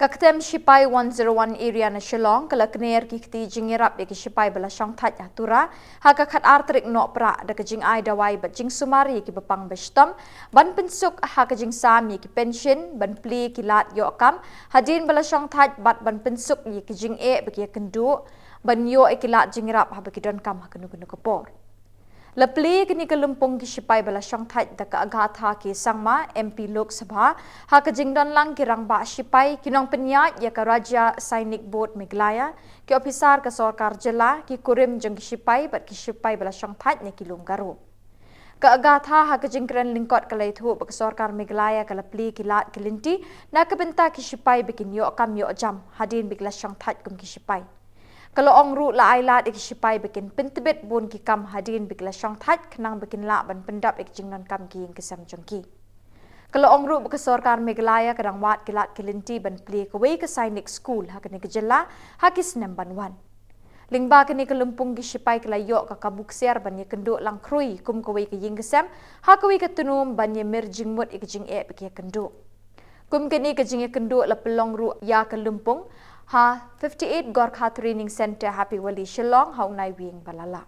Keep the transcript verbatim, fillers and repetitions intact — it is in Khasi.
Ka ktem shipai one zero one area na Shillong ka la kner ki kti jingïarap ïa ki shipai ba la shongthait ha Tura ha ka khatar tarik Nohprah da ka jingai dawai bad jingsumar ïa ki bapang bashitom, ban pynsuk ha ka jingsam ïa ki pension, ban plie ki lad ïoh kam hadien ba la shongthait bad ban pynsuk ïa ki jingeh ba ki ïakynduh, ban ïoh ïa ki lad jingïarap haba ki donkam ha kano kano ka por. La plie kane ka lympung ki shipai ba la shongthait da ka Agatha K Sangma, M P Lok Sabha, ha ka jingdon lang ki rangbah shipai, ki nongpynïaid ïa ka Rajya Sainik Board Meghalaya, ki ophisar ka sorkar jylla, ki kurim jong ki shipai bad ki shipai ba la shongthait na ki lum Garo. Ka Agatha ha ka jingkren lyngkot ka la ïathuh ba ka sorkar Meghalaya ka la plie ki lad ki lynti na ka bynta ki shipai ba kin ïoh kam ïoh jam hadien ba ki la shongthait kum ki shipai. Ka la ong ruh la ai lad ïa ki shipai ba kin pyntbit bun ki kam hadien ba ki la shongthait khnang ba kin lah ban pyndap ïa ki jingdonkam ki ïing ki sem jong ki. Ka la ong ruh ba ka sorkar Meghalaya ka dang wad ki lad ki lynti ban plie kawei ka Sainik School ha kane ka jylla ha ki snem ban wan. Lyngba kane ka lympung ki shipai ki la ïoh ka kabu ksiar ban ïakynduh lang khrui kum kawei ka ïing ka sem ha kawei ka tnum ban ïamir jingmut ïa ka jingeh ba ki ïakynduh. Kum kane ka jingïakynduh la pynlong ruh ïa ka lympung ha fifty-eight Gorkha Training Centre, Happy Valley, Shillong ha u naiwieng ba la lap.